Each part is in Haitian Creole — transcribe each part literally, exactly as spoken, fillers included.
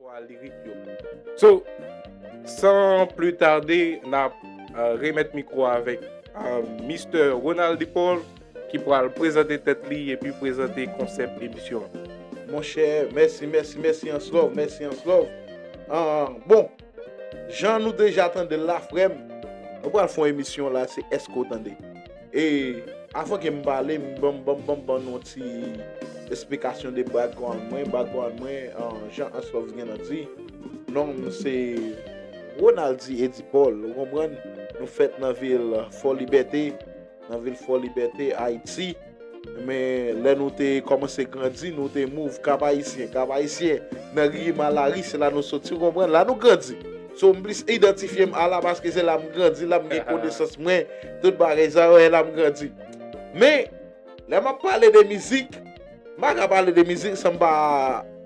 pa lirik yo. So, san pli tade, n ap uh, remèt mikwo avèk uh, Mister Ronald Paul ki pral prezante tèt li epi prezante konsèp emisyon an. Monchè, mèsi, mèsi, mèsi Anslove, mèsi Anslove. Uh, bon, jan nou deja tande l la, frè m, nou pral fè yon emisyon la, se èske w tande? E avan ke m pale, m ban m ban m ban m ban nou yon ti esplikasyon de background mwen. Background mwen, uh, jan Anslove gen nan di, non m se Ronaldy Eddy Paul, ou konprann? Nou fèt nan vil Fò Libète, nan vil Fò Libète, Ayiti. Men lè nou te kòmanse grandi, nou te move Kap Ayisyen, Kap Ayisyen, nan Ri Malari, se la nou soti, ou konprann? La nou grandi. So, m plis idantifye m a la paske se la m grandi, la m gen konesans mwen, tout bagay sa yo, e la m grandi. Men, lè m ap pale de mizik, m pa ka pale de mizik san m pa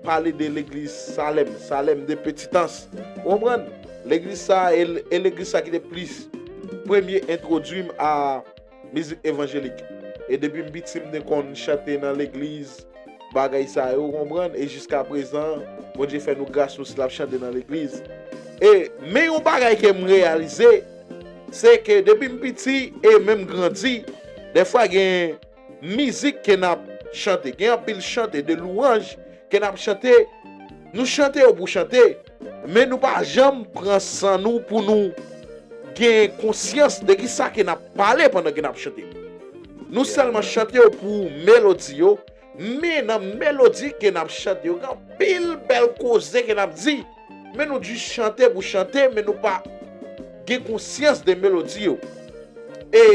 pale de legliz Salèm, Salèm de Petitans. Ou konprann? Legliz sa, e, e legliz sa ki te plis premye entwodui m a mizik evanjelik. E depi m piti, m te konn chante nan legliz, bagay sa yo, ou konprann? E jiska prezan, Bondye fè nou gras, nou still ap chante nan legliz. E, men yon bagay ke m reyalize, se ke depi m piti e menm grandi, dèfwa gen mizik ke n ap chante, gen anpil chante de louwanj ke n ap chante, nou chante yo pou chante, men nou pa janm pran san nou pou nou gen konsyans de ki sa ke n ap pale pandan ke n ap chante. Nou sèlman chante yo pou melodi yo, men nan melodi ke n ap chante yo, gen anpil bèl koze ke n ap di, men nou jis chante pou chante, men nou pa gen konsyans de melodi yo. E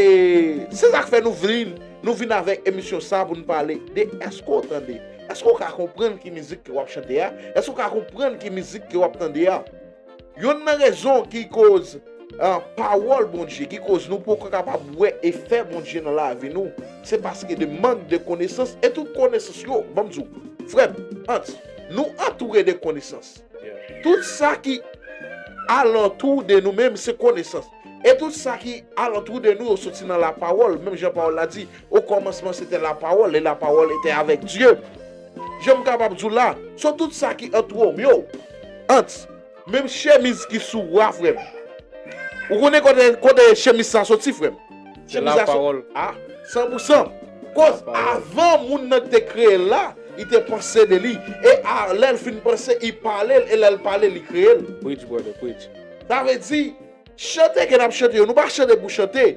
se sa k fè nou vin, nou vin avèk emisyon sa pou n pale de èske w tande? Èske w ka konprann ki mizik ke w ap chante a? Èske w ka konprann ki mizik ke w ap tande a? Youn nan rezon ki koz ah, pawòl Bondye, ki koz nou poko kapab wè efè Bondye nan lavi nou, se paske de mank de konesans, e tout konesans yo, ban m di w, frè m, Ants, nou antoure de konesans. Tout sa ki alantou de nou menm, se konesans. E tout sa ki alantou de nou yo soti nan lapawòl, menm jan pawòl la di, au commencement c'était la parole, et la parole était avec Dieu. Jan m kapab di w la, so tout sa ki antoure m yo, Ants, menm chemiz ki sou ou a, frè m. Ou konnen kote, kote chemiz sa soti, frè m? Chemiz sa soti. Ah, san pou san. Koz avan moun nan ki te kreye l la, li te panse de li. E a, lè l fin panse, li pale l, e lè l pale, li kreye l. Preach, brother, preach. Sa vle di, chante ke n ap chante yo, nou pa chante pou chante.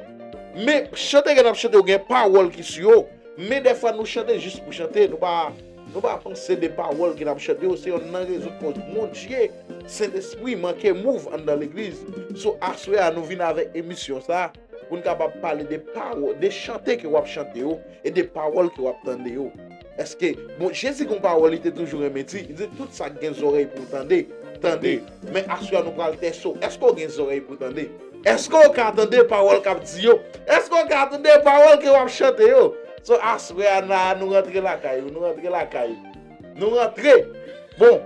Men chante ke n ap chante yo gen pawòl ki sou yo. Men dèfwa nou chante jis pou chante, nou pa, nou pa panse de pawòl ke n ap chante yo. Se yonn nan rezon k fè Bondye, Sentespri manke move anndan legliz. So, aswè a, nou vin avèk emisyon sa a, pou n kapab pale de pawòl, de chante ke w ap chante yo, e de pawòl ke w ap tande yo. Èske, bon, Jezi gen yon pawòl li te toujou renmen di, li di, tout sa k gen zòrèy pou tande, tande. Men aswè a nou pral tèste w, èske w gen zòrèy pou tande? Èske w ka tande pawòl k ap di yo? Èske w ka tande pawòl ke w ap chante yo? So, aswè a, n a, nou rantre lakay ou, nou rantre lakay ou. Nou rantre. Bon,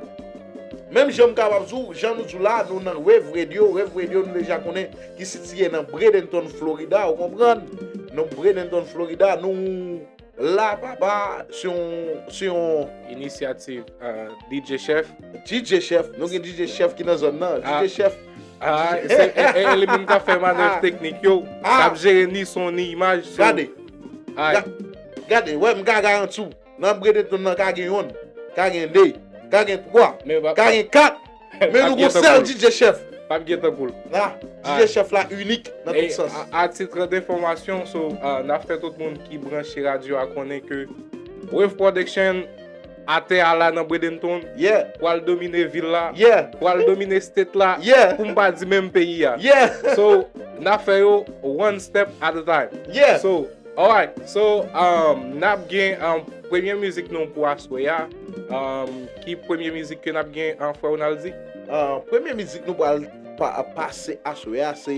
menm jan m kapab di w, jan nou di w la, nou nan Wave Radio. Wave Radio, nou deja konnen, ki sitiye nan Bradenton, Florida, ou konprann? Nan Bradenton, Florida, nou la, papa, se yon, se yon inisyativ, euh, D J Chef. D J Chef, nou gen D J Chef ki nan zòn nan. Ah. D J Chef. Ah, se, e, e, e li menm k ap fè manèv teknik yo, k ap jere ni son, ni imaj, so. Gade. Ay. Ga-, gade, wè, m ka garanti w, nan Bradenton nan ka gen yonn, ka gen de, ka gen twa, ka gen kat, men nou gon sèl D J Chef. P ap gen tankou l. Ah, D J Chef la inik nan tout sans. A, a titre d'information, so, ah, n ap fè tout moun ki branche radyo a konnen ke Wave Production atè a la nan Bradenton, pral domine vil la, pral domine state la, pou m pa di menm peyi a. So, n ap fè yo one step at a time. So, alright, so, um, n ap gen, um, premye mizik nou pou aswè a. Um, ki premye mizik ke n ap gen, um, frè Ronaldy? Ah, premye mizik nou pral pa-, pase aswè a, se,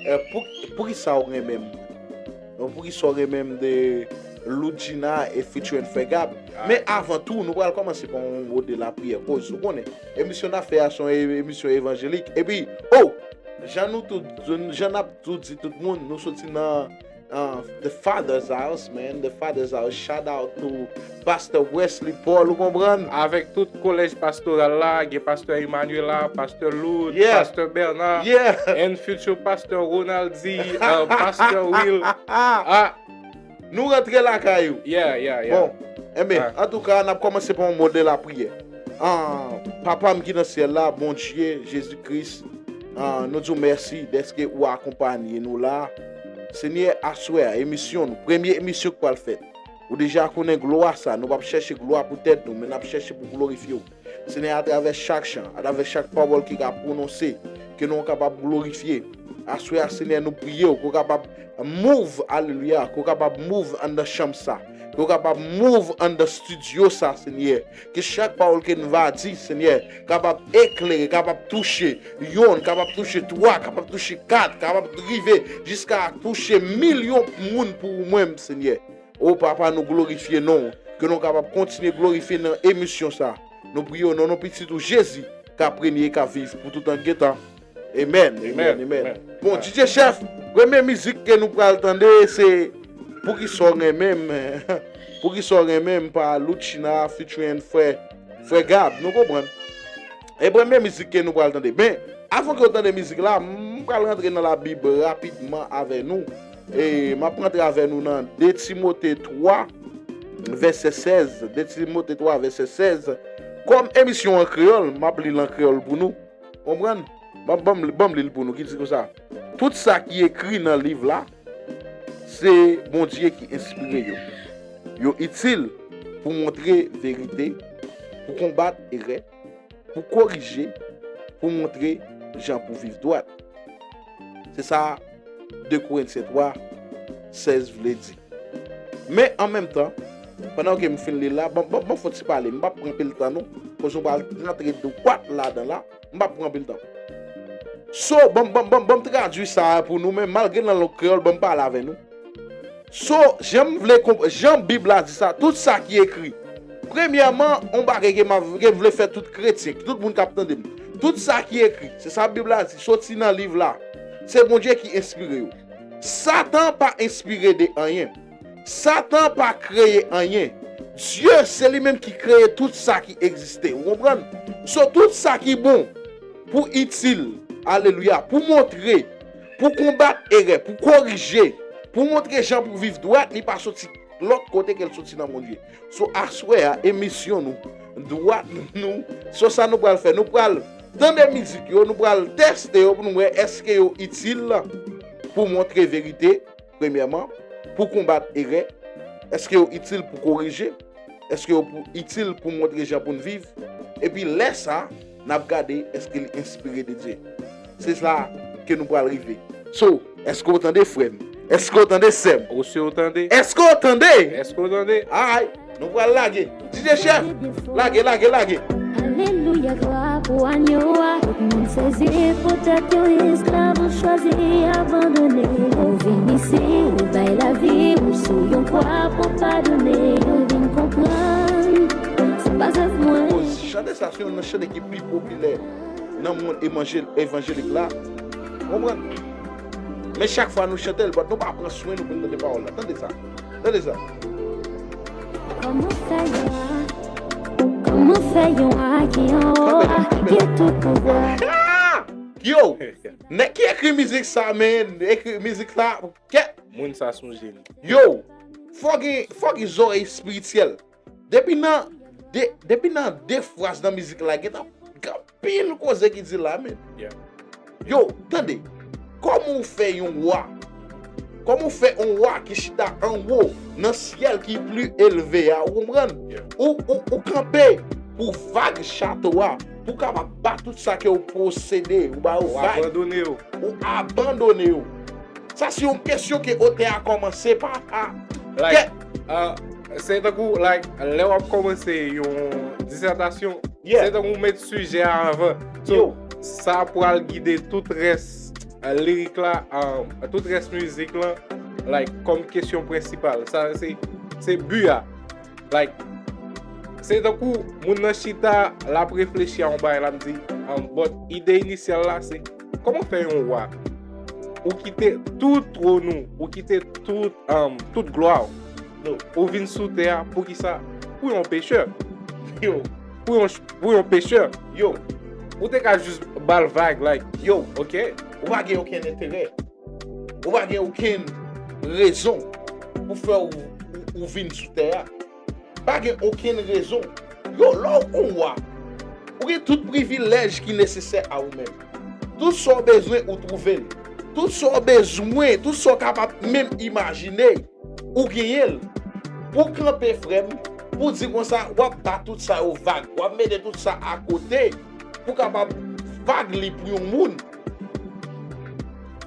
eh, pou, Poukisa w renmen m? Donk, poukisa w renmen m de Loudjina e featuring Frè Gab. Men avan tou, nou pral kòmanse pa yon mot de lapriyè. Koz, ou konnen, emisyon n ap fè a se yon e-, emisyon evanjelik. Epi, oh, jan nou tou, jan n ap tou di tout moun, nou soti nan uh, the Father's House, man. The Father's House. Shout out to Pastor Wesley Paul, ou konprann? Avèk tout kolèj pastoral la, gen Pastè Emmanuela, Pastè Lourdes, yeah, Pastè Bernard, yeah, and future Pastor Ronaldi, uh, Pastor Will. Ah, nou rantre lakay ou. Yeah, yeah, yeah. Bon, enben, ah, antouka, n ap kòmanse pa yon mo de lapriyè. Ah, Papa m ki nan syèl la, Bondye, Jezi Kris, ah, nou di w mèsi dèske ou akonpanye nou la. Senyè, aswè a, emisyon nou, premye emisyon k pral fèt. Ou deja konnen glwa sa, nou p ap chèche glwa pou tèt nou, men n ap chèche pou glorifye w. Senyè, atravè chak chan, atravè chak pawòl ki ka pwononse, ke non w kapab glorifye. Aswè a, Senyè, nou priye w, ke w kapab move, alelouya, ke w kapab move anndan chanm sa, ke w kapab move anndan estidyo sa, Senyè. Ke chak pawòl ke n va di, Senyè, kapab eklere, kapab touche yonn, kapab touche twa, kapab touche kat, kapab rive jiska touche milyon moun pou ou menm, Senyè. O Papa, nou glorifye non w, ke nou kapab kontinye glorifye nan emisyon sa. Nou priye o non, non Pitit ou Jezi, k ap renye e k ap viv pou tout tan gen tan. Amen, amen, amen. Bon, D J Chef, premye mizik ke nou pral tande, se Poukisa w renmen m, Poukisa w renmen m pa Luchina featuring frè, frè Gab, nou konprann. E premye mizik ke nou pral tande. Men, avan ke w tande mizik la, m pral rantre nan Labib rapidman avè nou. E m ap rantre avè nou nan de Timote twa, vèsè sèz. De Timote twa, vèsè sèz. Kòm emisyon an kreyòl, m ap li l an kreyòl pou nou. Konprann? Ban, ban m, ban m li l pou nou, ki di konsa: Tout sa ki ekri nan liv la, se Bondye ki enspire yo. Yo itil pou montre verite, pou konbat erè, pou korije, pou montre jan pou viv dwat. Se sa de Korentyen twa, sèz vle di. Men an menm tan, pandan ke m fin li l la, ban, ban, ban fon ti pale, m p ap pran anpil tan non, koz nou pral rantre dwat ladan la, m p ap pran anpil tan. So, ban, ban, ban, ban m tradui sa a pou nou, men malgre nan lang kreyòl, ban m pale avè nou. So, jan m vle konp-, jan Bib la di sa, tout sa ki ekri. Premyèman, on bagay ke m a, ke m vle fè tout kretyen, tout moun k ap tande m. Tout sa ki ekri, se sa Bib la di, soti nan liv la. Se Bondye ki enspire yo. Satan pa enspire de anyen. Satan pa kreye anyen. Dye, se li menm ki kreye tout sa ki egziste. Ou konprann? So, tout sa ki bon pou itil, alelouya, pou montre, pou konbat erè, pou korije, pou montre jan pou viv dwat, li pa soti lòt kote ke l soti nan Bondye. So, aswè a, emisyon nou, dwat nou, so sa nou pral fè, nou pral tande mizik yo, nou pral teste yo pou nou wè èske yo itil pou montre verite, premyèman, pou konbat erè, èske yo itil pou korije, èske yo pou, itil pou montre jan pou n viv, epi lè sa, n ap gade èske li enspire de Dye. Se la ke nou pral rive. So, èske w tande, frè m? Èske w tande, sè m? Ou si w tande? Èske w tande? Èske w tande? Alright, nou pral lage. D J Chef, lage, lage, lage. Alelouya, glwa pou Agno a. Tout moun sezi poutèt yo esklav ou chwazi abandone. Ou vin isi, ou bay lavi ou sou yon kwa pou padone. Yo vin konprann, se pa zèv mwen. Bon, chante sa se youn nan chante ki pi popilè nan mond evanjel-, evanjelik la. Konprann? Men chak fwa nou chante l, but nou pa pran swen nou pou n tande pawòl la. Tande sa. Tande sa. Kòman fè yon a, kòman fè yon a ki anwo a, ki tout pouvwa? Ah! Yo! Nèg ki ekri mizik sa, men, ekri mizik sa, kèt! Moun sa se yon jeni. Yo! Fò gen, fò gen zòrèy espirityèl. Depi nan, de, depi nan de fraz nan mizik la, gentan gen anpil koze ki di la, men. Yeah. Yo, tande. Kòman w fè yon wa? Kòman w fè yon wa ki chita anwo nan syèl ki pli elve a? Ou konprann? Yeah. Ou, ou, ou kanpe pou vag chato a, pou kapab ba tout sa ke w posede, ou ba yo vag. Ou abandone yo. Ou abandone yo. Sa se yon kesyon ke otè a kòmanse pa a. Like, uh, se tankou, like, lè w ap kòmanse yon disètasyon, yeah, se tankou w met sijè a anvan. So, yo, sa pral gide tout rès, uh, lirik la, um, tout rès mizik lan, like, kòm kesyon prensipal. Sa se, se bi a. Like, se tankou moun nan chita, l ap reflechi a yon bagay, l ap di, um, but ide inisyal la, se, kòman fè yon wa? ou kite tout twòn ou, ou kite tout, um, tout glwa w. Ou vin sou tè a, poukisa? Pou yon pechè. Yo. Pou yon, pou yon pechè. Yo. Ou te ka jis ba l vag, like, yo, ok. Ou pa gen okenn enterè. Ou pa gen okenn rezon pou fè ou, ou, ou vin sou tè a. Pa gen okenn rezon. Yo, lè w on wa, ou gen tout privilèj ki nesesè a ou menm. Tout sa w bezwen, ou twouve l. Tout sa w bezwen, tout sa w kapab menm imajine, ou genyen l. Pou w kanpe, frè m, pou w di konsa, w ap ba tout sa yo vag, w ap mete tout sa akote, pou w kapab vag li pou yon moun.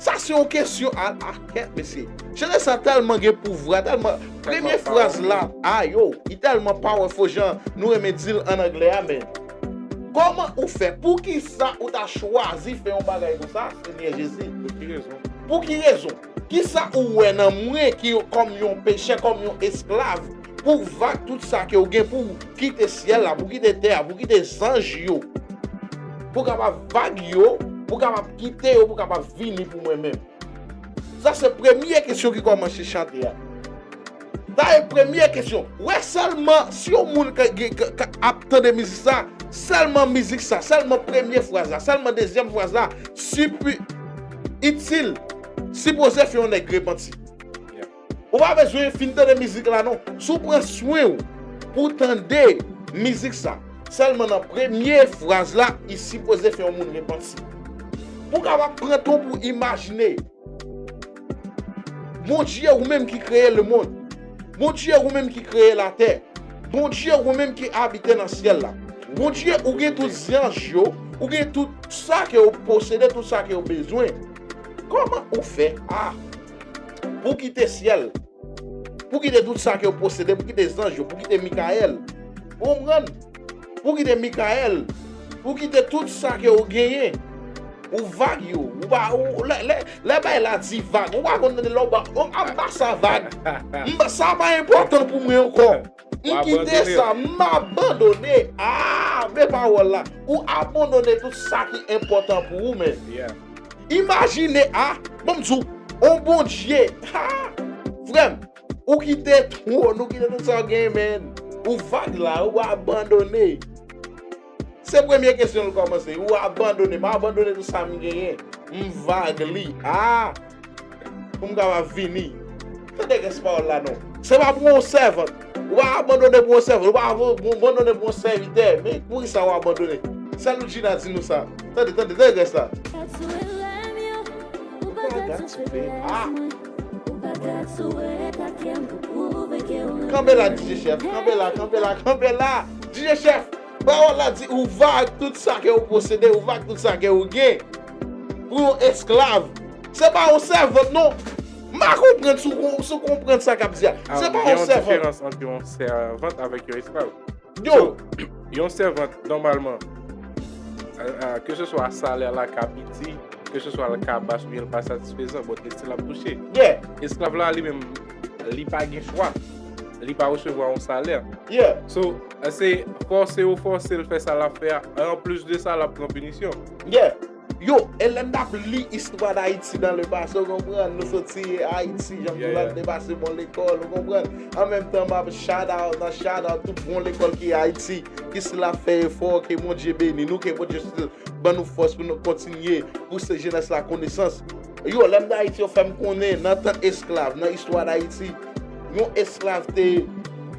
Sa se yon kesyon a, a kèt, mesye. Chante sa tèlman gen pouvwa, tèlman. Premye fraz la, a yo, li tèlman powerful, jan nou renmen di l ann anglè a, men. Kòman ou fè? Poukisa ou ta chwazi fè yon bagay konsa, Senyè Jezi? Pou ki rezon? Pou ki rezon? Kisa ou wè nan mwen ki kòm yon pechè, kòm yon esklav, pou vag tout sa ke w gen, pou w kite syèl la, pou w kite tè a, pou w kite zanj yo, pou w kapab vag yo, pou w kapab kite yo, pou w kapab vini pou mwen menm? Sa se premye kesyon ki kòmanse chante a. Sa e premye kesyon. Ou wè sèlman si yon moun ka, ka, ka, ka ap tande mizik sa, sèlman mizik sa, sèlman premye fraz la, sèlman dezyèm fraz la, sipi-, itil, sipoze fè yon nèg repanti. Ou pa bezwen fin tande mizik la non. Si w pran swen w pou w tande mizik sa, sèlman nan premye fraz la, li sipoze fè yon moun repanti. Pou w kapab pran tan pou imajine. Bondye, ou menm ki kreye lemonn. Bondye, ou menm ki kreye latè. Bondye, ou menm ki abite nan syèl la. Bondye, ou gen tout zanj yo, ou gen tout sa ke w posede, tout sa ke w bezwen. Kòman ou fè a pou kite syèl, pou kite tout sa ke w posede, pou kite zanj yo, pou kite Mikayèl? Ou konprann? Pou kite Mikayèl, pou kite tout sa ke w genyen. Ou vag yo. Ou pa, ou, lè, lè, lè bay la di vag, ou pa konn tande lè w ba, ou, a, m ba sa vag. M ba, sa pa enpòtan pou mwen ankò. M kite sa, m abandone. A, men pawòl la. Ou abandone tout sa ki enpòtan pou ou, men. Imajine, a, bon, m di w, on Bondye. Ha! Frè m, ou kite twòn, ou kite tout sa w genyen, men. Ou vag la, ou abandone. Se premye kesyon l kòmanse. Ou abandone. M abandone tout sa m genyen. M vag li. A! Pou m kapab vini. Tande rès pawòl la non. Se pa pou yon sèvant. Ou pa abandone pou yon sèvant. Ou pa avo-, abandone pou yon sèvitè. Men poukisa ou abandone? Sè Loudjina di nou sa. Tande, tande, tande rès la. Kanpe la, D J Chèf. Kanpe la, kanpe la, kanpe la. D J Chèf. Pawòl la di, ou vag tout sa ke ou posede, ou vag tout sa ke ou gen. Pou yon esklav. Se pa yon sèvant, non. M pa konprann si w, si w konprann sa k ap di a. Se pa yon sèvant. Gen yon diferans ant yon sèvant avèk yon esklav. Yo! So, yon sèvant, nòmalman, a, a, ke se swa salè la ka piti, ke se swa l ka bas oubyen l pa satisfezan, but li still ap touche. Yeah. Esklav la, li menm, li pa gen chwa. Li pa resevwa yon salè. Yeah. So, se fòse ou fòse l fè sa l ap fè a. Anplis de sa, l ap pran pinisyon. Yeah. Yo, e lè m t ap li istwa d Ayiti dans le passé, ou konprann, nou soti Ayiti, jan m di w la, m te pase bon lekòl, ou konprann. An menm tan, m ap shout out, nan shout out tout bon lekòl ki Ayiti, ki still ap fè efò, ke Bondye beni nou, ke Bondye still ban nou fòs pou nou kontinye pouse jenès la konesans. Yo, lè m t Ayiti, yo fè m konnen, nan tan esklav, nan istwa d Ayiti, yon esklav te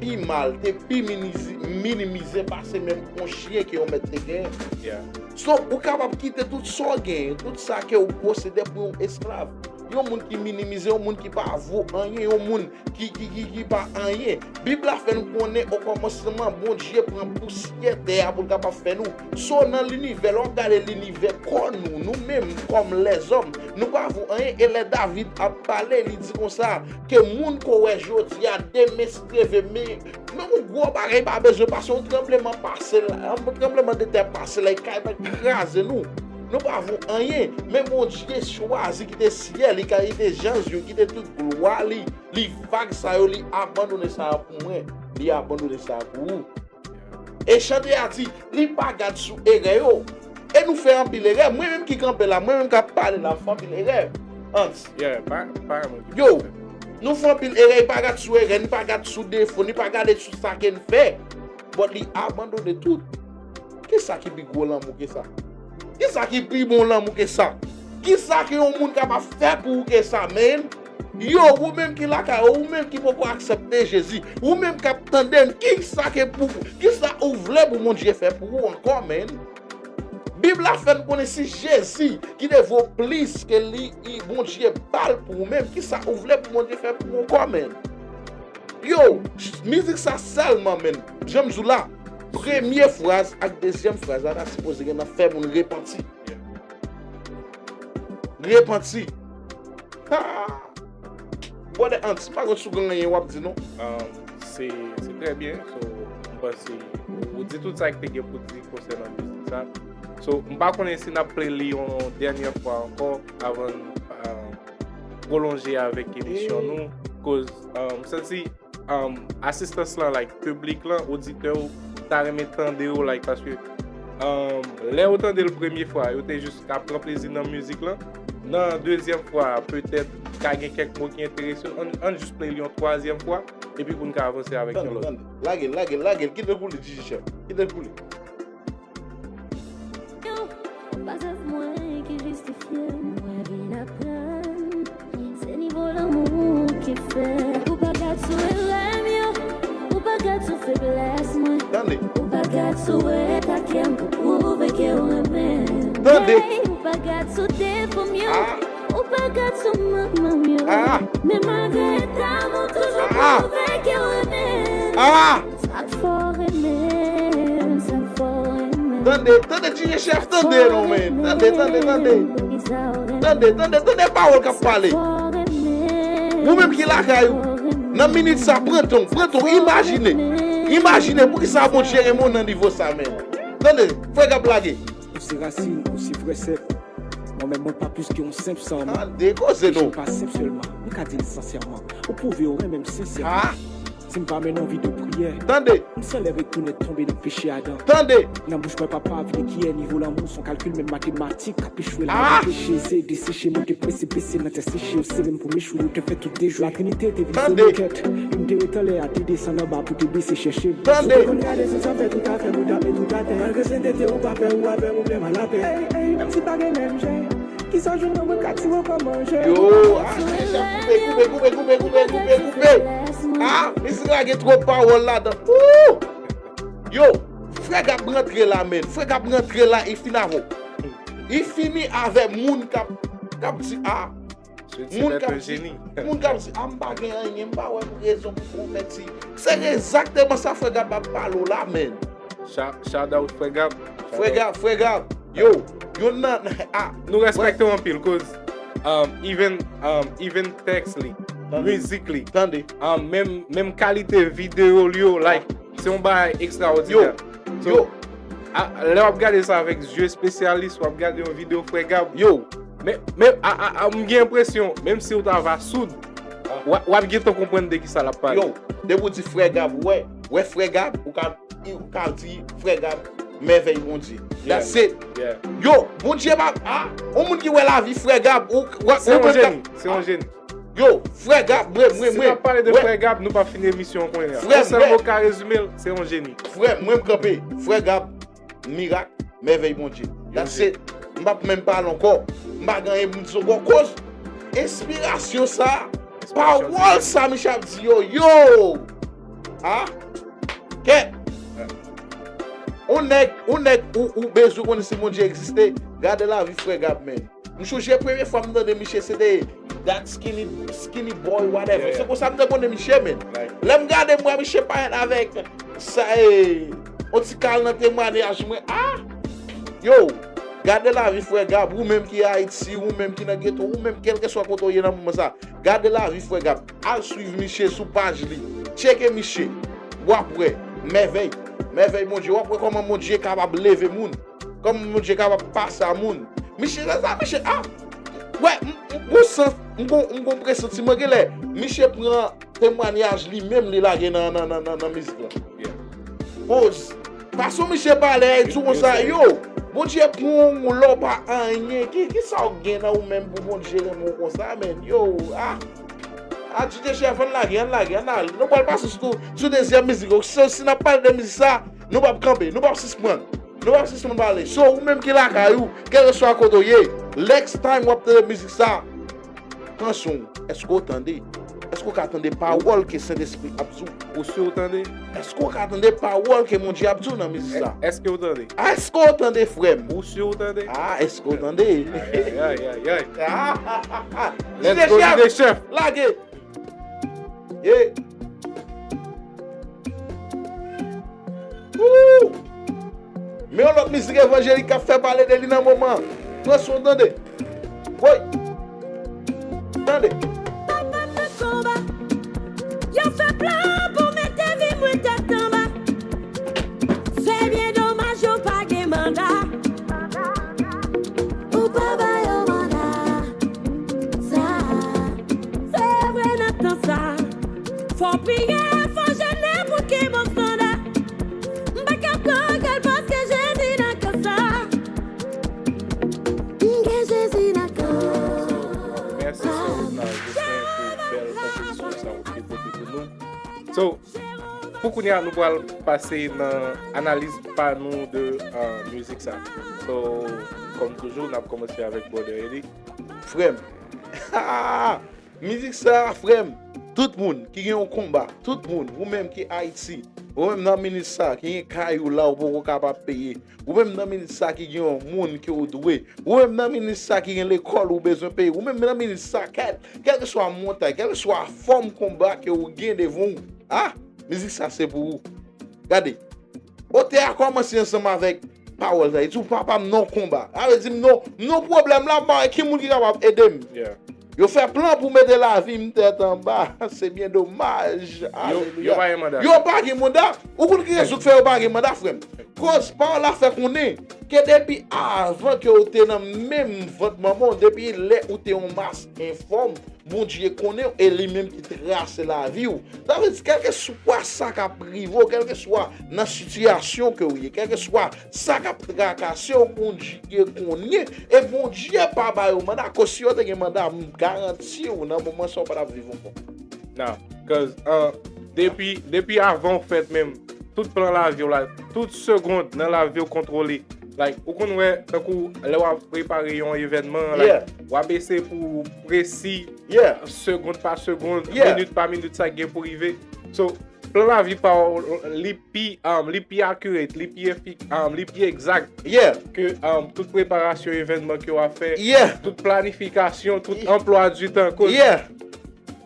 pi mal, te pi minizi-, minimize pase menm yon chyen ke yon mèt te genyen. Yeah. So, ou kapab kite tout sa w genyen, tout sa ke ou posede pou yon esklav. Yon moun ki minimize, yon moun ki pa vo anyen, yon moun ki, ki, ki, ki pa anyen. Bib la fè nou konnen okòmansman, Bondye pran pousyè tè a pou l kapab fè nou. So, nan linivè, lè w ap gade linivè, kò nou, nou menm, kòm lèzòm, nou pa vo anyen. E lè David ap pale, li di konsa, ke moun ke w wè jodi a, demen si Dye vle, men, men yon gwo bagay pa bezwen pase, yon tranbleman pase la, yon tranbleman de tè pase la, e kay pa kraze nou. Nou pa vo anyen, men Bondye chwazi kite syèl, li ka kite zanj yo, kite tout glwa li, li vag sa yo, li abandone sa yo pou mwen, li abandone sa yo pou ou. E chante a di, li pa gad sou erè yo. E nou fè anpil erè. Mwen menm ki kanpe la, mwen menm k ap pale la, m fè anpil erè. Ants. Yeah, pa, pa yon moun ki Yo, nou fè anpil erè, li pa gad sou erè, ni pa gad sou defo, ni pa gade sou sa ke n fè. But li abandone tout. Kisa ki pi gwo lanmou ke sa? Kisa ki pi bon lanmou ke sa? Kisa ke yon moun kapab fè pou ou ke sa, man? Yo, ou menm ki lakay ou, ou menm ki poko aksepte Jezi, ou menm k ap tande m, kisa ke pou, kisa ou vle pou Bondye fè pou ou ankò, man? Bib la fè n konnen si Jezi ki te vo plis ke li, li Bondye ba l pou ou menm, kisa ou vle pou Bondye fè pou ou ankò, man? Yo, mizik sa sèlman, man, jan m di w la, premye fraz ak dezyèm fraz la ta sipoze gen nan fè moun repanti. Repanti. Ha! Brother Ants, m pa konn si w gen anyen w ap di non. Um, se, se trè byen. So, m panse ou di tout sa k te gen pou di konsènan mizik sa. So, m pa konnen si n ap play li yon dènye fwa ankò avan n um, pwolonje avèk emisyon nou. Koz um, m santi um, asistans lan, like, piblik lan, oditè yo ta renmen tande yo, like, paske um, lè yo tande l premye fwa, yo te jis ka pran plezi nan mizik lan. Nan dezyèm fwa, petèt, ka gen kèk mo ki enterese yo. Ann, ann jis play li yon twazyèm fwa, epi pou n ka avanse avèk yon lòt. Lage l, lage l, lage l. Kite l koule, D J Chef. Kite l koule. Pa sèf mwen ki jistifye m, mwen vin aprann. Se nivo lanmou ki fè. Ou pa gad sou erè m yo, ou pa gad sou feblès mwen. Ou pa gad sou eta kè m pou pwouve ke w renmen m. Ou pa gad sou defo m yo, ou pa gad sou manman m yo. Men malgre eta m, ou toujou pwouve ke w renmen m. Sa k fè w renmen m, sa k fè w renmen m. Tande, tande, D J Chef, tande non, man. Tande, tande, tande. Tande, tande, tande pawòl k ap pale. Ou menm ki lakay ou, nan minit sa, pran tan w, pran tan w, imajine. Imajine poukisa Bondye renmen w nan nivo sa, man. Tande, frè Gab lage. Ou se rasin, ou se vrè sèp. Mwen menm, mwen pa plis ke yon senp san. Tande koze non. Ou pa senp sèlman, mwen ka di l sansèman. Ou pwouve ou renmen m sensèman. Si m pa mennen yon vi de priyè. Tande. M sèl lè retounen tonbe nan peche adan. Tande. Nan bouch mwen papa vide kiyè, nivo lanmou s on kalkil menm matematik k ap echwe la nan peche. Eseye deseche m ou te prese bese nan tè seche yo se menm pou m echwe ou te fè tout dejwe. Latrinite te vin sou mwen kèt. M te ret anlè a te desann anba pou te bese chèche m. Tande. Si w te konn gade sou sa m fè tout afè m ou t ap met tout atè. Malgre sentete ou pa fè ou avè m ou vle m a lapè. Menm si pa gen menm je. Kisa w jwenn nan mwen ka tire w kòm anje. Yo, ah, deja koupe, koupe, koupe, koupe, koupe, koupe, koupe. Ah, mizik la gen twòp pawòl ladan. Ooh! Yo, frè Gab rantre la, man. Frè Gab rantre la, li fin avè w. Li fini avè moun k ap, k ap di, ah, moun k ap di, moun k ap di, ah, m pa gen anyen, m pa wè rezon pou konvèti. Se egzakteman sa frè Gab ap pale w la, man. Shout out frè Gab. Frè Gab, frè Gab. Yo, youn nan, ah. Nou respekte w anpil, koz um, even, um, even tèks li, mizik li, um, menm, menm kalite videyo li yo, like, se yon bagay ekstraòdinè. Yo, yo. Lè w ap gade sa avèk zye espesyalis, w ap gade yon videyo frè Gab. Yo. Men, men, a, a, a, m gen enpresyon, menm si w ta va soud, w ap gentan konprann de kisa l ap pale. Yo, depi w di frè Gab, wè, wè frè Gab, ou ka, ou ka di frè Gab, mèvèy Bondye. That's it. Yo, Bondye pa, a, yon moun ki wè lavi frè Gab, ou, ou, Se yon jeni, se yon jeni. Yo, frè Gab, mwen, mwen, mwen. Si n ap pale de frè Gab, nou p ap fini emisyon an kounye a. Yon sèl mo ka rezime l, se yon jeni. Frè m, mwen m kanpe. Frè Gab, mirak, mèvèy Bondye. That's it. M p ap menm pale ankò. M pa gen anyen pou m di ankò. Koz enspirasyon sa, pawòl sa misye ap di yo, yo! Ah! Kèt! On nèg, on nèg ou, ou bezwen konnen si Bondye egziste, gade lavi frè Gab, man. M chonje premye fwa m tande misye se te that skinny, skinny boy whatever. Se konsa m te konnen misye, man. Lè m gade m wè misye parèt avèk sa, e, yon ti kal nan temwanyaj mwen. Ah! Yo, gade lavi frè Gab, ou menm ki Ayiti, ou menm ki nan geto, ou menm kèlkeswa kote w ye nan moman sa. Gade lavi frè Gab. Al swiv misye sou paj li. Tcheke misye. W ap wè. Mèvèy. Mèvèy Bondye. W ap wè kòman Bondye kapab leve moun. Kòman Bondye kapab pase a moun. Misye, sa, sa, misye, ah! Wè, m, m, m gon sans, m gon, m gon presantiman genlè. Misye pran temwanyaj li menm li lage nan, nan, nan, nan, nan mizik lan. Koz, fason misye pale a, e di w konsa, yo, Bondye pran w lè w pa anyen. Ki, ki sa w gen nan ou menm pou Bondye renmen w konsa, menn? Yo, ah. Ah, D J Chef, ann lage, ann lage, ann lage. Nou pral pase sou, sou dezyèm mizik yo. So, si n ap pale de mizik sa, nou p ap kanpe, nou p ap sispann. Nou p ap sispann pale. So, ou menm ki lakay ou, kèlkeswa kote w ye, next time w ap tande mizik sa, pran swen w. Èske w tande? Èske w ka tande pawòl ke Sentespri ap di w? Ou si w tande? Èske w ka tande pawòl ke Bondye ap di w nan mizik sa? Èske w tande? Èske w tande, frè m? Ou si w tande? Ah, èske w tande? Ay, ay, ay, ay, ay. Ah, ah, ah, ah. Let's go, D J Chef. Lage. Yeah. Woo! Men yon lòt mizik evanjelik k ap fè pale de li nan moman. Pran swen w, tande. Woy! Tande. Papa nan konba. Yo fè plan pou mete vi mwen tèt anba. Se byen domaj yo pa gen manda. Ou pa ba yo manda. Sa, se vre nan tan sa. Fò priye, fò jene pou kenbe yon standa. M pa ka pran kè l paske Jezi nan kè sa. M gen Jezi nan kè. Mèsi, sè Rosemary Justin, pou bèl konpozisyon sa ou te pote pou nou. So, pou kounye a, nou pral pase nan analiz pa nou de, uh, mizik sa. So, kòm toujou, n ap kòmanse avèk Brother Eddie. Frè m. Mizik sa, frè m, tout moun ki gen yon konba, tout moun, ou menm ki Ayiti, ou menm nan minit sa ki gen kay ou la ou poko kapab peye, ou menm nan minit sa ki gen yon moun ke ou dwe, ou menm nan minit sa ki gen lekòl ou bezwen peye, ou menm nan minit sa, kèl, kèlkeswa montay, kèlkeswa fòm konba ke ou gen devan ou, ah, mizik sa se pou ou. Gade, otè a kòmanse ansanm avèk pawòl sa. Li di, "Papa m nan konba." Sa vle di, "M nan, m nan pwoblèm la, m pa wè ki moun ki kapab ede m." Yeah. Yo fè plan pou mete lavi m tèt anba. Se byen domaj. Yo, yo pa gen manda. Yo pa gen manda. Ou konn ki rezon k fè yo pa gen manda, frè m? Koz pawòl la fè konnen ke depi avan ke ou te nan menm vant manman w, depi lè ou te yon mas enfòm, Bondye konnen w e li menm ki trase lavi w. Sa vle di, kèlkeswa sa k ap rive w, kèlkeswa nan sitiyasyon ke w ye, kèlkeswa sa k ap trakase w, Bondye konnen. E Bondye pa ba yo manda, akoz si yo te gen manda, m garanti w, nan moman sa, w pa t ap viv ankò. Nah, cause, uh, depi, depi avan w fèt menm, tout plan lavi w la, tout segond nan lavi w kontwole. Like, ou konn wè, tankou lè w ap prepare yon evènman, like, yeah, w ap eseye pou w presi, yeah, segond pa segond, yeah, minit pa minit, sa k gen pou rive. So, plan lavi pa w, li pi, um, li pi accurate, li pi efik-, um, li pi egzak, yeah, ke, um, tout preparasyon evènman ke w ap fè, yeah, tout planifikasyon, tout, yeah, anplwa di tan. Koz, yeah.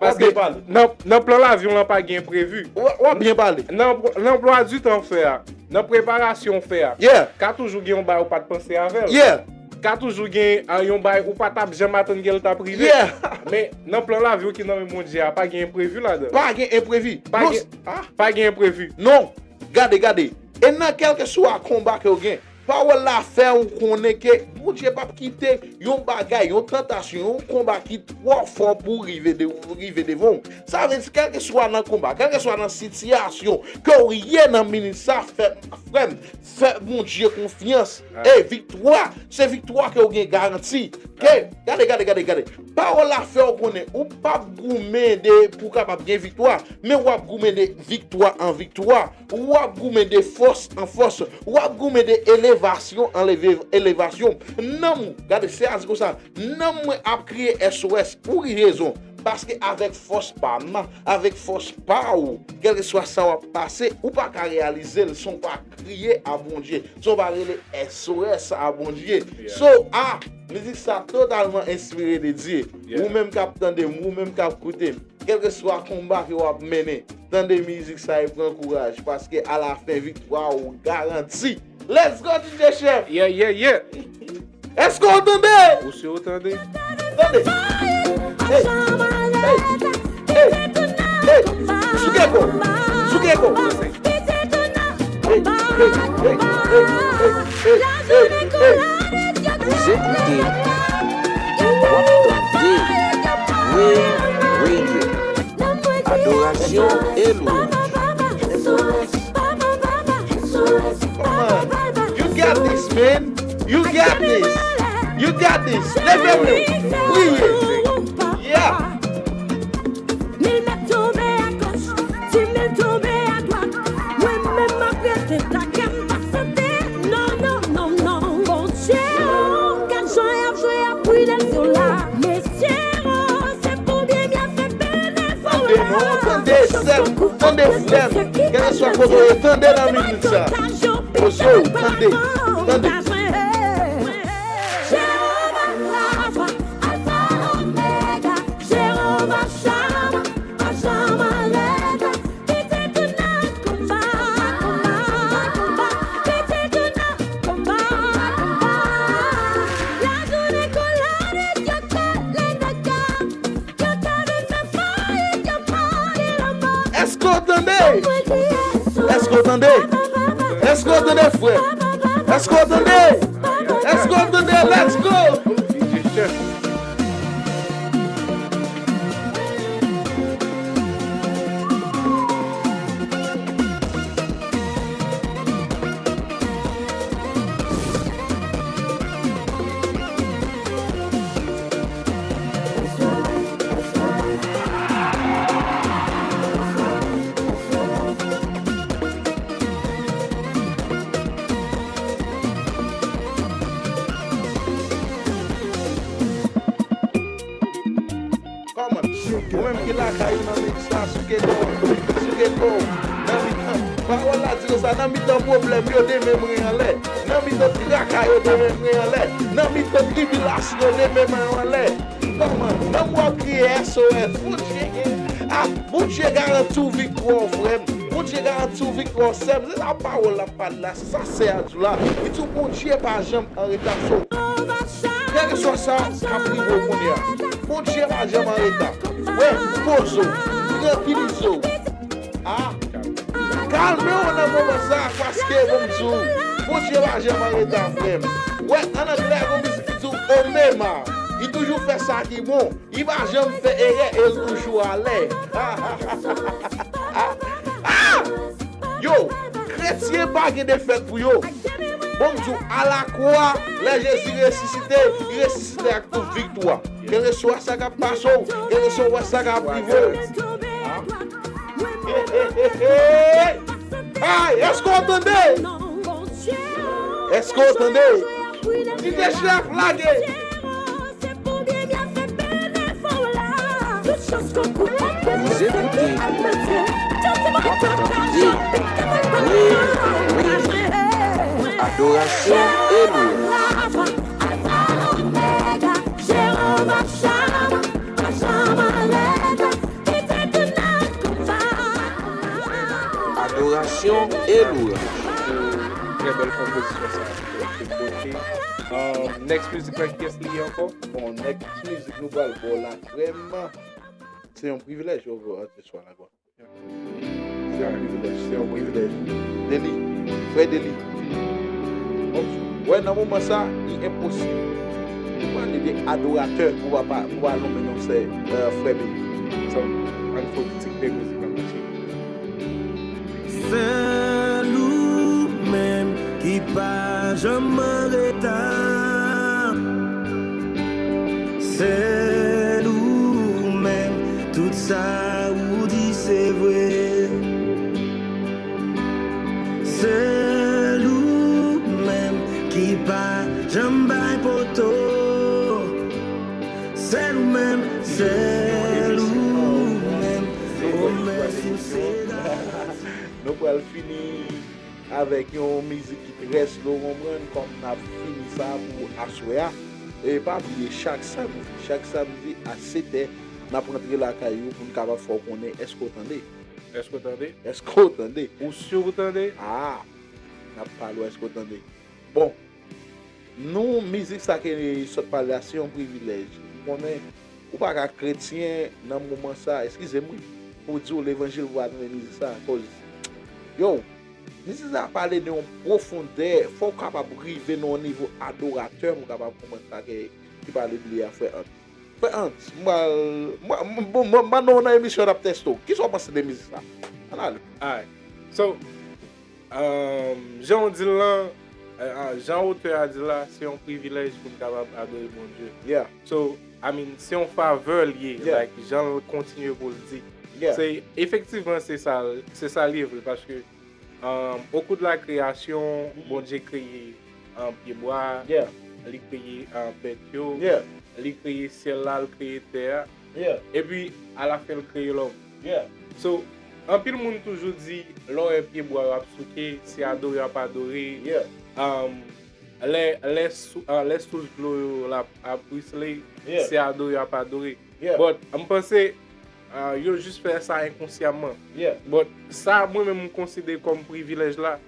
Paske w ap byen pale. Nan, nan plan lavi w lan pa gen enprevi. W, w ap byen pale. Nan, nan anplwa di tan w fè a, nan preparasyon w fè a, yeah, ka toujou gen yon bagay ou pa t panse avè l. Yeah. Ka toujou gen, ah, yon bagay ou pa t ap janm atann ke l t ap rive. Yeah. Men nan plan lavi w ki nan men Bondye a, pa gen enprevi ladan. Pa gen enprevi. Pa gen, ah, pa gen enprevi. Non. Gade, gade. E nan kèlkeswa konba ke w gen, pawòl la fè w konnen ke Bondye p ap kite yon bagay, yon tantasyon, yon konba ki twò fò pou rive de, rive devan w. Sa vle di, kèlkeswa nan konba, kèlkeswa nan sitiyasyon ke w ye nan minit sa, fè, frè m, fè Bondye konfyans. Ah. E viktwa, se viktwa ke w gen garanti. Ke, ah, gade, gade, gade, gade. Pawòl la fè w konnen ou p ap goumen de pou w kapab gen viktwa, men w ap goumen de viktwa an viktwa. W ap goumen de fòs an fòs. W ap goumen de elevasyon an leve-, elevasyon. Nanm ou, gade, se a di konsa, nanm mwen ap kriye S O S pou ki rezon? Paske avèk fòs pa m, avèk fòs pa w, kèlkeswa sa w ap pase, ou pa ka reyalize l san w pa kriye a Bondye, san w pa rele S O S a Bondye. Yeah. So, ah, mizik sa totalman enspire de Dye. Yeah. Ou menm k ap tande m, ou menm k ap koute m, kèlkeswa konba ke w ap mennen, tande mizik sa e pran kouraj, paske alafen viktwa ou garanti. Let's go, D J Chef! Yeah, yeah, yeah! Èske w tande? Ou si w tande? Tande! Hey! Hey! Hey! Hey! Souke kò! Souke kò! Hey! Hey! Hey! Hey! Hey! Hey! Hey! Hey! Hey! Ou se koute, w ap tande Wave Radio. Adorasyon e lwanj. Come on. You got this, man. got this. You got this. Leve men w. Priye. Yeah. Mil mèt tonbe a goch, di mil tonbe a dwat. Mwen menm m ap rete ta kè m pa sante. Non, non, non, non. Bondye, oh, gad jan y ap jwe ap brile sou la. Mesye, oh, se pou byen byen fè benevola. Tande non, tande, sè m, tande, frè m. Kèlkeswa kote w ye, tande nan minit sa. Poze w, tande, tande. Jewova Rafa, Alfa Omega, Jewova Shalom, pa janm arete. Kite tout nan konba, konba, konba. Kite tout nan konba, konba. Lajounen kou lannwit yo kole nan kè m. Yo ta vin fè fayit, yo mande lanmò. Èske w tande? Èske w tande? Èske w tande, frè? Èske w tande? Èske w tande? Let's go! Kòman? Ou menm ki lakay ou nan mitan, souke kò w, souke kò w, nan mitan. Pawòl la di konsa, nan mitan pwoblèm yo, de men mwen anlè. Nan mitan traka yo, de men mwen anlè. Nan mitan tribilasyon yo, de men mwen anlè. Kòman? Nan w ap kriye S O S. Bondye, ah, Bondye garanti w viktwa w, frè m. Bondye garanti w viktwa w, sè m. Se sa pawòl la ap pale la, se sa sè a di w la. Li di w Bondye pa janm an reta. So, kèlkeswa sa k ap rive w kounye a, Bondye pa janm an reta. Wè, poze w, trankilize w. Ah, kalme w nan moman sa, paske bon m di w, Bondye pa janm an reta, frè m. Wè, an anglè, gon mizik ki di w, Omema. Li toujou fè sa ki bon. Li pa janm fè erè e l toujou alè. Ah! Yo, kretyen pa gen defèt pou yo. Bon, m di w, alakwa, lè Jezi resisite, li resisite ak tout viktwa. Kèlkeswa sa k ap pase w, kèlkeswa w wè sa k ap rive w. Ay, èske w tande? Èske w tande? Di de chèf lage. Vous écoutez, w ap tande, wi, wi, adorasyon e lwans. Adorasyon e lwans. Trè bèl konpozisyon sa a ki te pote. Um, next music la, kiyès li ye ankò? Bon, next music nou pral ba w la, frè m. Se yon privilèj, yo, atis la, kwa. Se yon privilèj, se yon privilèj. Deli, frè Deli. Bon, wè, nan moman sa, li enposib pou pale de adoratè, pou pa, pou pa lonmen non sè, euh, frè Deli. So, ann fè yon ti pè mizik la mache. Sèl ou menm ki pa janm an reta. Sèl ou menm, tout sa ou di se vre. Sèl ou menm ki pa janm bay poto. Sèl ou menm, sèl ou menm. O mèsi, se gras. Nou pral fini avèk yon mizik ki trè slow, konprann, kòm n ap fini sa pou aswè a. E pa bliye, chak samdi, chak samdi a sèt è, n ap rantre lakay ou pou n kapab fè w konnen èske w tande. Èske w tande? Èske w tande? Ou si w tande? Ah! N ap pale w èske w tande. Bon, nou, mizik sa ke sot pale a, se yon privilèj. M konnen ou pa ka kretyen nan moman sa, eskize m wi, pou di w levanjil pou w pa tande mizik sa, akoz, yo, mizik sa pale de yon pwofondè, fò w kapab rive nan yon nivo adoratè pou w kapab konprann sa ke, ki pale de li a, frè Ant. Frè Ant, m pral, m, m, bon, m, m, non, nan emisyon n ap teste w. Kisa w panse de mizik sa? Ann ale. Alright. So, um, jan w di l lan, eh, ah, jan otè a di la, se yon privilèj pou n kapab adore Bondye. Yeah. So, I mean, se yon favè l ye, yeah, like, jan l kontinye pou l di. Yeah. Se, efektivman, se sa, se sa l ye vre, paske, um, au cours de la création, mm-hmm, Bondye kreye, um, pyebwa, yeah, li kreye, um, bèt yo, yeah, li kreye syèl la, li kreye tè a. Yeah. Epi, alafen, l kreye lòm. Yeah. So, anpil moun toujou di, lè w wè pyebwa yo ap souke, se adore y ap adore. Yeah. Um, lè, lè sou-, ah, lè sous dlo yo la ap wisle, yeah, se adore y ap adore. Yeah. But, m panse, ah, yo jis fè sa enkonsyaman. Yeah. But, sa, mwen menm, m konsidere kòm privilèj la,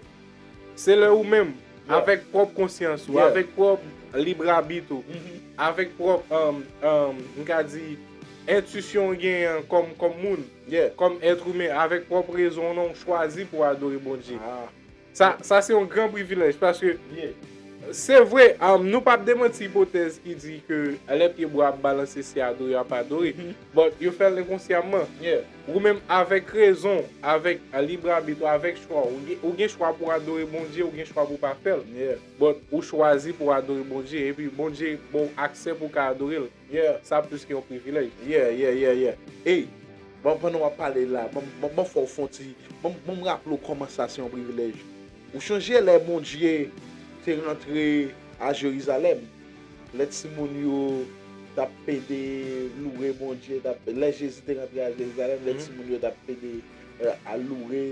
se lè ou menm, yeah, avèk pwòp konsyans ou, yeah, avèk pwòp librabit ou, mm-hmm, avèk pwòp, um, um, m ka di, entisyon w genyen an kòm, kòm moun, yeah, kòm èt imen, avèk pwòp rezon w nan, w chwazi pou w adore Bondye. Ah. Sa, sa se yon gran privilèj, paske, yeah, se vre, um, nou p ap demanti ipotèz ki di ke lè pyebwa ap balanse, se adore y ap adore. Mm-hmm. But yo fè l enkonsyaman. Yeah. Ou menm avèk rezon, avèk, a, librabit ou, avèk chwa w, ou gen, ou gen chwa pou w adore Bondye, ou gen chwa pou w pa fè l. Yeah. But ou chwazi pou w adore Bondye, epi Bondye ba w aksè pou w ka adore l. Yeah. Sa plis ke yon privilèj. Yeah, yeah, yeah, yeah. Ey, bon, pandan w ap pale la, bon, bon, bon, fò w fè yon ti, bon, bon, m raple w kòman sa se yon privilèj. Ou chonje lè Bondye te rantre a Jerizalèm, lè timoun yo t ap pede loure Bondye, t ap, lè Jezi te rantre a Jerizalèm, lè, mhm, timoun yo t ap pede, eh, al loure,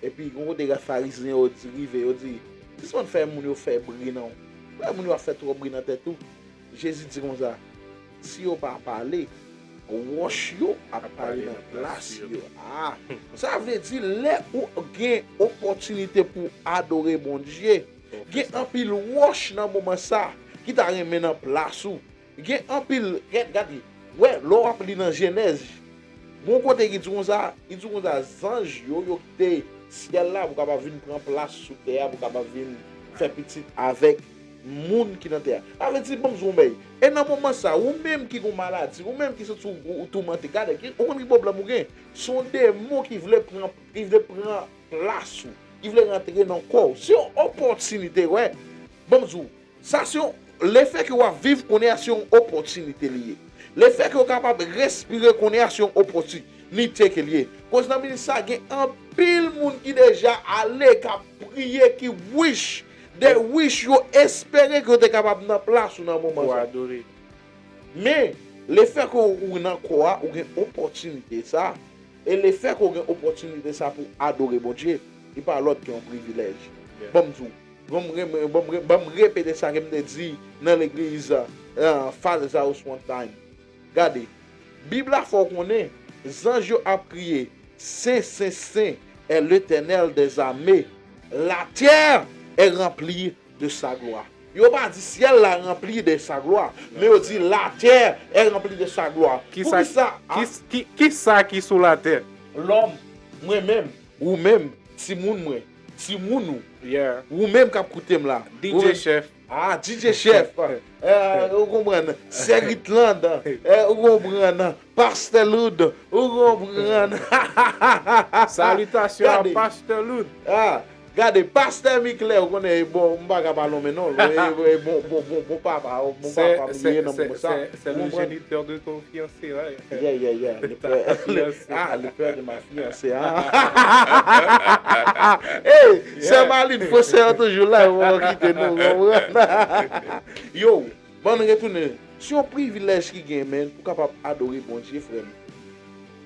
epi yon kote Farizyen yo di, rive, yo di, "Sispann fè moun yo fè bri non. Fè moun yo ap fè twòp bri nan tèt ou." Jezi di konsa, "Si yo pa pale, wòch yo ap pale nan plas yo." Ah, sa vle di, lè ou gen opòtinite pou adore Bondye, gen anpil wòch nan moman sa ki ta renmen nan plas ou. Gen anpil, gad, gade, wè, lè w ap li nan Jenèz, gon kote ki di konsa, li di konsa, zanj yo, yo kite syèl la pou kapab vin pran plas sou tè a, pou kapab vin fè pitit avèk moun ki nan tè a. Sa vle di, ban m di w yon bagay. E nan moman sa, ou menm ki gon maladi, ou menm ki santi w, ou toumante, gade, ki, ou konn ki pwoblèm ou gen? Se yon demon ki vle pran, ki vle pran plas ou, ki vle rantre nan kò w. Se yon opòtinite, wè. Ban m di w, sa se yon, lefètke w ap viv kounye a, se yon opòtinite li ye. Lefètke w kapab respire kounye a, se yon opòtinite ke li ye. Koz nan minit sa, gen anpil moun ki deja ale, k ap priye, ki wish, de wish yo espere ke yo te kapab nan plas ou nan moman sa. Pou adore. Men, lefètke w nan kò a, ou gen opòtinite sa. E lefètke w gen opòtinite sa pou adore Bondye, li pa lòt ke yon privilèj. Yeah. Ban m di w, ban m re-, ban m re-, ban m repete sa ke m te di nan legliz, ah, Father's House one time. Gade, Bib la fè w konnen, zanj yo ap kriye, "Sen, sen, sen est l'Éternel des armées. La terre est remplie de sa gloire." Yo pa di, "Syèl la ranpli de sa glwa," men yo di, "La terre est remplie de sa gloire." Kisa, poukisa, ah, ki, ki, kisa ki sou latè? Lòm, mwen menm, ou menm, timoun mwen, timoun ou, yeah, ou menm k ap koute m la, D J ou menm, Chèf. Ah, D J Chèf. Eh, ou konprann? Sè Ritland, eh, ou konprann? Pastè Loud, ou konprann? Salutations à Pasteur Loud. Ah, gade, Pastè Miklè, ou konnen, bon, m pa ka pa nonmen non l, e, e, bon, bon, bon, bon papa, bon papa m ye nan moman sa. C'est, c'est, c'est le géniteur de ton fiancé, right? Yeah, yeah, yeah, le père, ah, le père de ma fiancée, hein. Hey, sè Malin, fò sè an toujou la, ou pa kite nou, konprann? Yo, ban n retounen. Se yon privilèj ki gen, men, pou kapab adore Bondye, frè m.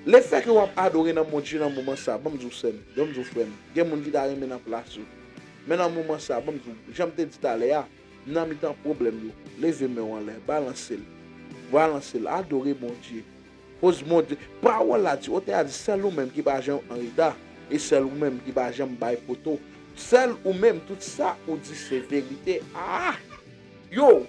Lefètke w ap adore nan Bondye nan moman sa, ban m di w sè m, ban m di w frè m, gen moun ki ta renmen nan plas ou. Men nan moman sa, ban m di w, jan m te di talè a, nan mitan pwoblèm yo, leve men w anlè, balanse l, balanse l, adore Bondye. Koz Bondye, pawòl la di, otè a di, sèl ou menm ki pa janm anreta, e sèl ou menm ki pa janm bay poto. Sèl ou menm, tout sa ou di se verite. Ah! Yo!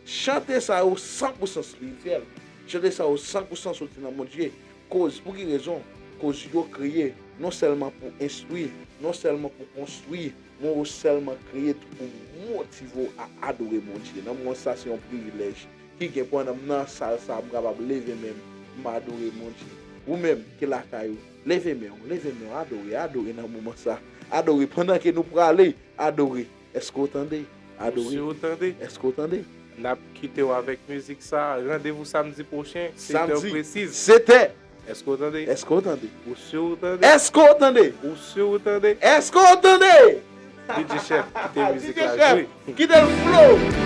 Chante sa yo san pou san espirityèl. Chante sa yo san pou san soti nan Bondye. Koz, pou ki rezon? Koz yo kreye, non sèlman pou enstwi, non sèlman pou konstwi, men yo sèlman kreye tou pou motive w a adore Bondye. Nan moman sa, se yon privilèj ki gen pandan m nan sal sa, m kapab leve men m, m adore Bondye. Ou menm ki lakay ou, leve men w, leve men w, adore, adore nan moman sa. Adore pandan ke nou prale, adore. Èske w tande? Ou si Adoré. Ou tande? Èske w tande? N ap kite w avèk mizik sa. Randevou samdi pwochen, sete Samdi, presiz. Sete. Èske w tande? Èske w tande? Ou si ou tande? Èske w tande? Ou si ou tande? Èske w tande? D J Chef, kite mizik D J la Chef, jwe. Kite l flow.